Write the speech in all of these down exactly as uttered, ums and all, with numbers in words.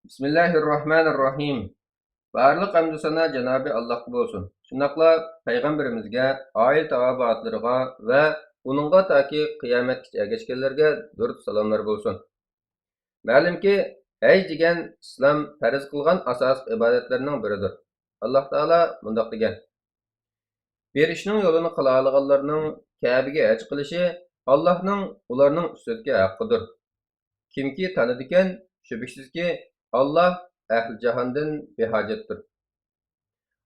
بىسمىللاھىررەھمانىررەھىم. بارلىق ھەمدۇ سانا جانابى ئاللاھقا بولسۇن. شۇنداقلا پەيغەمبىرىمىزگە، ئائىلە تاۋابىئاتلىرىغا ۋە ئۇنىڭغا تاكى قىيامەتكىچە ئەگەشكەنلەرگە دۇرۇت سالاملار بولسۇن. مەلۇمكى، ھەج دېگەن ئىسلام پەرز قىلغان ئاساسلىق ئىبادەتلەرنىڭ بىرىدۇر. ئاللاھ تائالا مۇنداق دېگەن: بېرىشنىڭ يولىنى قىلالىغانلارنىڭ كەبىگە ھەج قىلىشى ئاللاھنىڭ ئۇلارنىڭ ئۈستىدىكى ھەققىدۇر. كىمكى تانىدىكەن، شۈبھىسىزكى، ئاللاھ ئەھلى جاھاندىن بىھاجەتتۇر.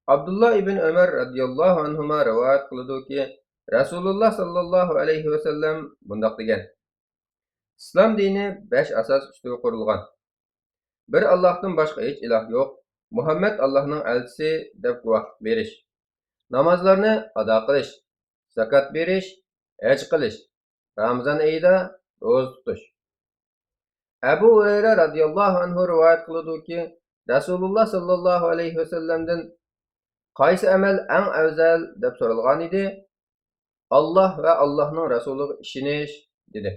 ئابدۇللا ئىبن ئۆمەر رەزىياللاھۇ ئەنھۇما رىۋايەت قىلىدۇكى، رەسۇلۇللاھ ساللاللاھۇ ئەلەيھى ۋەسەللەم مۇنداق دېگەن: ئىسلام دىنى بەش ئاساس ئۈستىگە قۇرۇلغان. بىر ئاللاھتىن باشقا ھېچ ئىلاھ يوق، مۇھەممەد ئاللاھنىڭ ئەلچىسى دەپ گۇۋاھلىق بېرىش، نامازلارنى ئادا قىلىش، زاكات بېرىش، ھەج قىلىش، رامىزان ئېيىدا روزا تۇتۇش. ئەبۇ ھۇرەيرە رەزىياللاھۇ ئەنھۇ رىۋايەت قىلىدۇكى، رەسۇلۇللاھ ساللاللاھۇ ئەلەيھى ۋەسەللەمدىن قايسى ئەمەل ئەڭ ئەۋزەل دەپ سورالغانىدى، ئاللاھ ۋە ئاللاھنىڭ رەسۇلىغا ئىشىنىش، دېدى.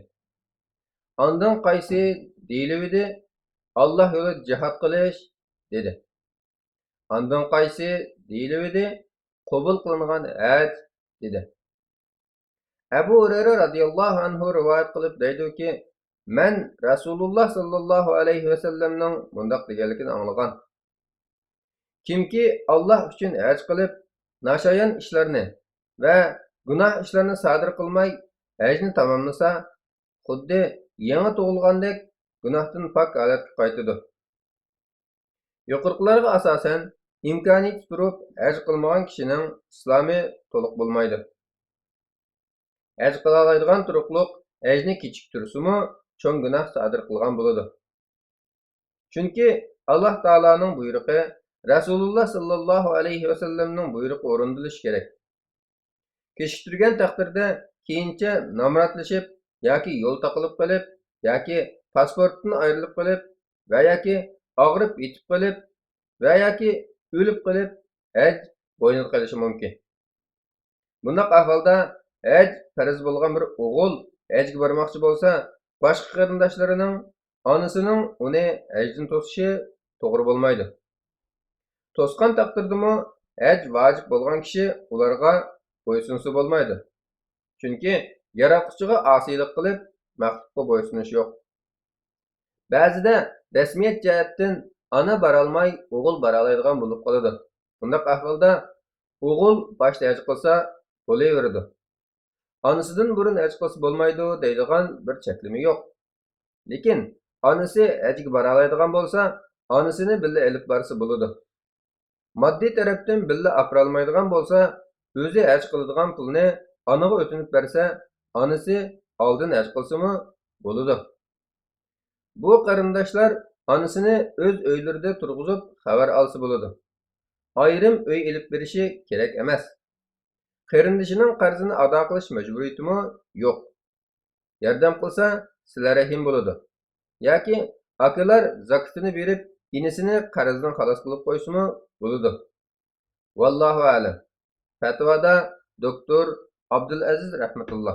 ئاندىن قايسى دېيىلىۋىدى، ئاللاھ يولىدا جىھاد قىلىش، دېدى. ئاندىن قايسى دېيىلىۋىدى، قوبۇل قىلىنغان ھەج، دېدى. ئەبۇ ھۇرەيرە رەزىياللاھۇ ئەنھۇ رىۋايەت قىلىپ دەيدۇكى، مەن رەسۇلۇللاھ ساللاللاھۇ ئەلەيھى ۋەسەللەمنىڭ مۇنداق دېگەنلىكىنى ئاڭلىغان: كىمكى ئاللاھ ئۈچۈن ھەج قىلىپ، ناشايان ئىشلارنى ۋە گۇناھ ئىشلارنى سادىر قىلماي ھەجنى تاماملىسا، خۇددى يېڭى تۇغۇلغاندەك گۇناھتىن پاك ھالەتكە قايتىدۇ. يۇقىرىقىلارغا ئاساسەن، ئىمكانىيىتى تۇرۇپ ھەج قىلمىغان كىشىنىڭ ئىسلامى تولۇق بولمايدۇ. ھەج قىلالايدىغان تۇرۇقلۇق ھەجنى كېچىكتۈرسىمۇ، چوڭ گۇناھ سادىر قىلغان بولىدۇ. چۈنكى ئاللاھ تائالانىڭ بۇيرۇقى، رەسۇلۇللاھ ساللاللاھۇ ئەلەيھى ۋەسەللەمنىڭ بۇيرۇقى ئورۇندىلىشى كېرەك. كېچىكتۈرگەن تەقدىردە، كېيىنچە نامراتلىشىپ ياكى يول تاقىلىپ قېلىپ ياكى پاسپورتتىن ئايرىلىپ قېلىپ ۋە ياكى ئاغرىپ يېتىپ قېلىپ ۋە ياكى ئۆلۈپ قېلىپ، ھەج بوينىدا قېلىشى مۇمكىن. بۇنداق ئەھۋالدا، ھەج پەرز بولغان بىر ئوغۇل ھەجگە بارماقچى بولسا، باشقا قېرىنداشلىرىنىڭ، ئانىسىنىڭ ئۇنى ھەجدىن توسۇشى توغرا بولمايدۇ. توسقان تەقدىردىمۇ، ھەج ۋاجىپ بولغان كىشى ئۇلارغا بويسۇنسا بولمايدۇ. چۈنكى ياراتقۇچىغا ئاسىيلىق قىلىپ، مەخلۇققا بويسۇنۇش يوق. بەزىدە رەسمىيەت جەھەتتىن ئانا بارالماي، ئوغۇل بارالايدىغان بولۇپ قالىدۇ. بۇنداق ئەھۋالدا ئوغۇل باشتا ھەج قىلسا بولۇۋېرىدۇ. ئانىسىدىن بۇرۇن ھەج قىلسا بولمايدۇ دەيدىغان بىر چەكلىمە يوق. لېكىن ئانىسى ھەجگە بارالايدىغان بولسا، ئانىسىنى بىللە ئېلىپ بارسا بولىدۇ. ماددىي تەرەپتىن بىللە ئاپىرالمايدىغان بولسا، ئۆزى ھەج قىلىدىغان پۇلنى ئانىغا ئۆتۈنۈپ بەرسە، ئانىسى ئالدىن ھەج قىلسىمۇ بولىدۇ. بۇ قېرىنداشلار ئانىسىنى ئۆز ئۆيلىرىدە تۇرغۇزۇپ خەۋەر ئالسا بولىدۇ. ئايرىم ئۆي ئېلىپ بېرىشى كېرەك ئەمەس. قېرىندىشىنىڭ قەرزىنى ئادا قىلىش مەجبۇرىيىتىمۇ يوق. ياردەم قىلسا، سىلە رەھىم بولىدۇ. ياكى ئاكىلار زاكىتىنى بېرىپ، ئىنىسىنى قەرزدىن خالاس قىلىپ قويسىمۇ بولىدۇ. ۋاللاھۇ ئەلەم. پەتىۋادا دوكتور ئابدۇلئەزىز رەھمەتۇللا.